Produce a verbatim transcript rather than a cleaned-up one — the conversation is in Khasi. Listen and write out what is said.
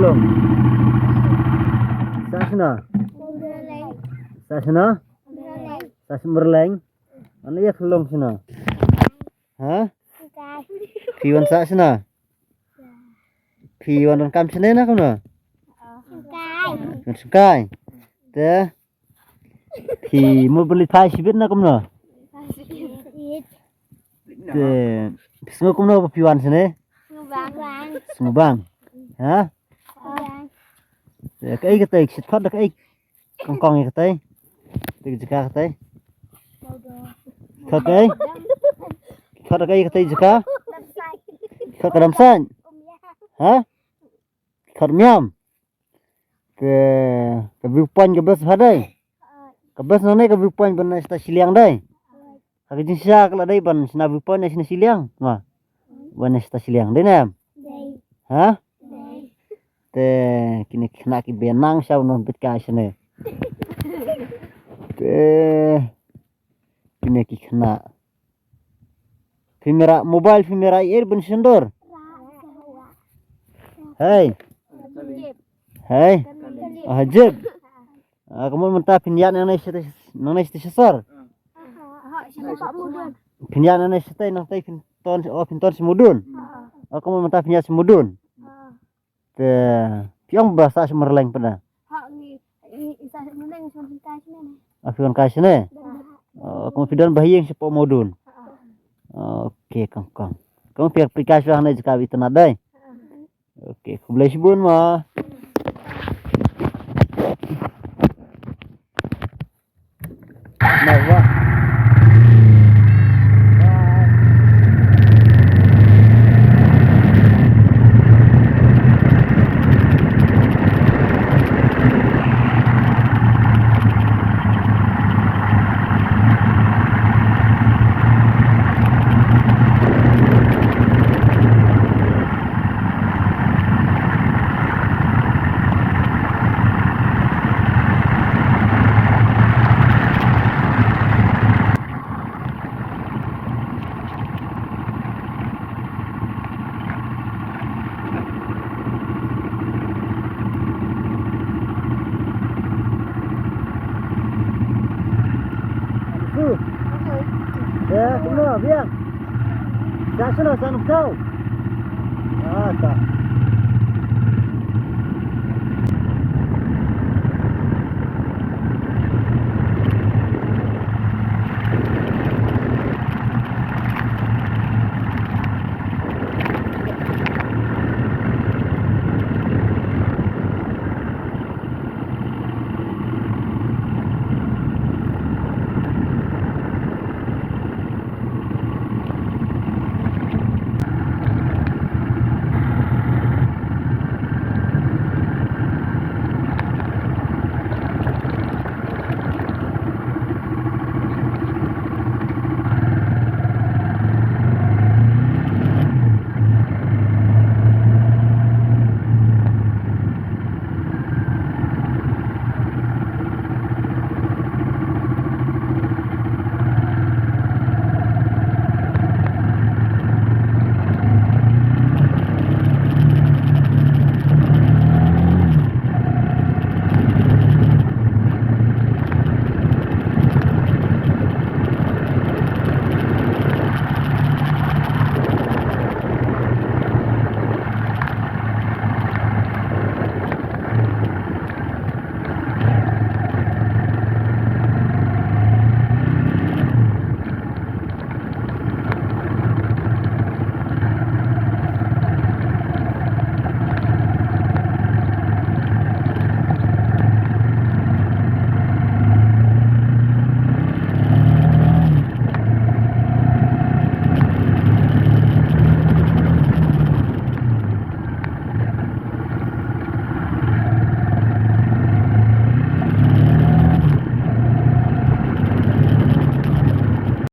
Sah shano? Sah shano? Sah Summerleng. Wan ïa ka long shano? Ha? Phi wan sah shano? Phi wan donkam shane na kumno? Phi wan shangkai. Te phi mut ban leit phai shibit na kumno? Te phi sngew kumno ba phi wan shane? Sngewbang. Ha? Te kaei katei, shit khot da kaei? Kong kong ïa katei. Te ka jaka katei. Khot kaei? Khot kaei katei jaka? Khot ka dam saiñ. Ha? Khot miam. Te ka view point ka best ha dei. Ka best nangne ka view point ban na shata shiliang dei. Ha ka jingshisha ka la dei ban shna view point na shna shiliang. Ma. Ban na shata shiliang dei ne em? Dei. Ha? Dei. Te kine ki khynnah ki benang sha u nongbit ka shane. Te kine ki khynnah. Phi mera mobile phi mera ïa ban sendor. Hei. Hei. Ah, jep. Ah, ka mut mynta phin ïaid nangne shatei, nangne shatei sha sor. Phin ïaid nangne shatei, nangtei phin ton, oh, phin ton sha mudun. Ah, ka mut mynta phin ïaid sha mudun. Te phi ong ba sah Summerleng pat da. Ha, ngi, ngi, sah Summerleng, sah phi wan kai shane. Ah, phi wan kai shane? Da. Oh, ka mut phi don ba ha ïing shapoh mudun. Ha. Ok, kong kong. Ka mut phi, phi kai sha hangne jaka ba itynnad dei. Ha. Ok, khublei shibun ma. Su. Ya, kumno, biang. Sa shano, sa nuk tau. Ah, ta.